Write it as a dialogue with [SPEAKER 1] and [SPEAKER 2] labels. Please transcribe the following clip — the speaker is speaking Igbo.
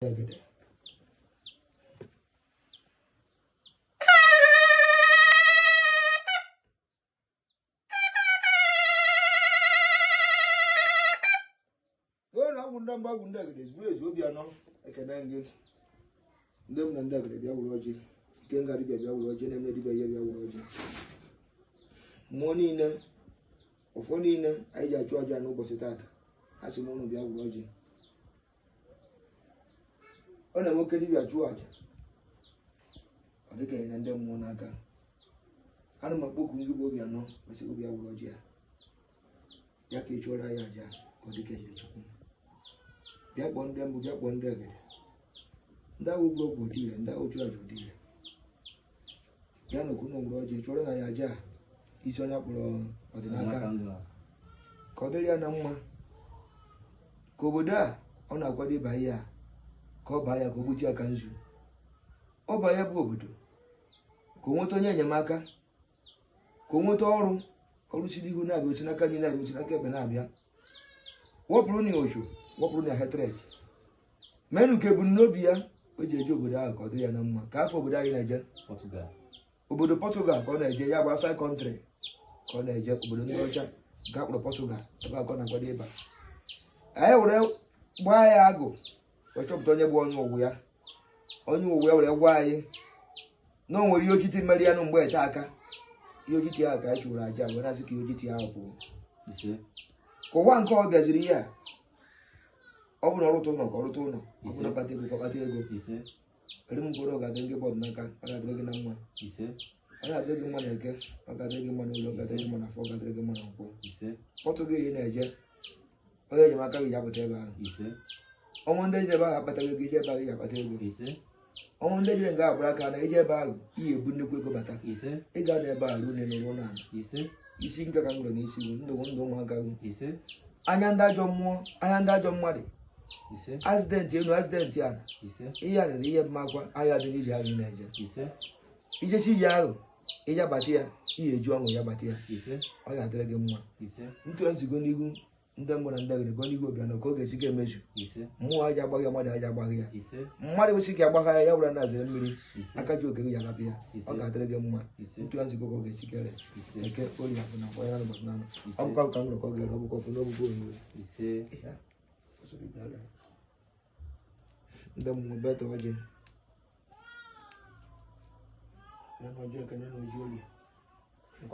[SPEAKER 1] Egede. Onye agwụ ndị mbụ, agwụ ndị egede, ezigbo ezi Obianọ, ekene gị. Ndị m na ndị egede bịa wuru ọjị, ike nga dibịa bịa wuru ọjị, na-eme dibịa ihe bịa wuru ọjị. Mmụọ niile, ọfọ niile anyị ji achụ aja n'ụbọchị taata, a sị m ụnụ bịa wuru ọjị. Ọ na nwoke dibịa chụọ aja, ọ dịka na ndị mmụọ n'aka. Ana m akpọku ngị bụ Obianọ, kwesịrị bịa wuru ọjị ya, ya ka ị chụọrọ ya aja ka ọ dịka ejiri Chukwu. Bịa kpọọ ndị mbụ, bịa kpọọ ndị egede, ndị ahụ gwuru ọgwụ odire, ndị ahụ chụrụ aja odire, bịa n'okwu na wuru ọjị chụọrọ na ya aja isi onye akpọrọ ọdịnaka ka ọ dịrị ya na mma, ka obodo a ọ na-akwado ịba ya, ka ọ baa ya, ka o gbuchi aka nzu, ọ baa ya bụ obodo, ka o nweta onye enyemaka, ka o nweta ọrụ, ọrụ si n'ihu na-abịa, osi n'aka nri na-abịa, osi n'aka ekpe na-abịa. Wọpụrụ na ochu, wọpụrụ na hatred, menụ ka ebumnobi ya o ji eje obodo ahụ ka ọ dịrị ya na mma, ka afọ obodo anyị na-eje obodo Portugal ka ọ na-eje, ya bụ outside country ka ọ na-eje, obodo ndị ọcha nke akpọrọ Portugal, ebe a ka ọ na-akwado ịba. Anyị were gbaa ya agụ wee chọpụta onye bụ onye ụwa ya, onye ụwa ya were gwa anyị na o nwere ihe ojiti mere ya nụ mgbe ete aka, ihe ojiti ahụ ka anyị chụrụ aja were asị ka ihe ojiti ahụ pụọ. Ka ụwa nke ọ bịaziri ihe a, ọ bụ na ọ rụta ụlọ ka ọ rụta ụlọ, ọ bụ na kpata ego ka ọ kpata ego. Eri m mkpụrụ ga-adịrị gị bọọdụ n'aka, ọ ga-adịrị gị na mma, ọ ga-adịrị gị mma na eke, ọ ga-adịrị gị mma n'ụlọ, ọ ga-adịrị gị mma na afọ, ọ ga-adịrị gị mma na nkwọ. Kpọtụ gị ị na-eje, onye enyemaka gị ji apụta ebe ahụ. Ọnwụ ndị jere ebe ahụ akpataghị ego, ije ebe ahụ ji akpata ego. Ọnwụ ndị jere nga agbara aka na ije ebe ahụ ihe ebu nnukwu ego bata. Ị ga na ebe ahụ ruo n'elu ụlọ ala. Isi nke ka m nwere n'isi bụ ndụ ndụ ụmụaka gị. Anya ndị ajọ mmụọ, anya ndị ajọ mmadụ, accident elu, accident ala, ihe arịrị, ihe mmakwa ahịa dị n'ije ahụ ị na-eje. Ijesi ije ahụ, ije abata ya, ihe eju ọṅụ ya bata ya, ọ ga-adịrị gị mma. Ntụ nzigo n'ihu ndị mbụ na ndị agịrị go n'ihu Obianọ ka ọ ga-esi ga-emezu. Mmụọ aja agbaghị ya, mmadụ aja agbaghị ya, mmadụ kwesị ka agbagha ya, ya were na azere mmiri aka ji oke gị ya alapụ ya, ọ ga-adịrị gị mma. Ntụ nzigo ka ọ ga-esi kere eke orie afọ na afọ ya na ụbọchị na anọ. Ọ bụkwa ka m nwere ka ọ ga-ere, ọ bụkwa ọfụ n'ogbugbo onyinye. Ndị mmụọ beta ọjị ya na ọjị ekene na ọjị orie.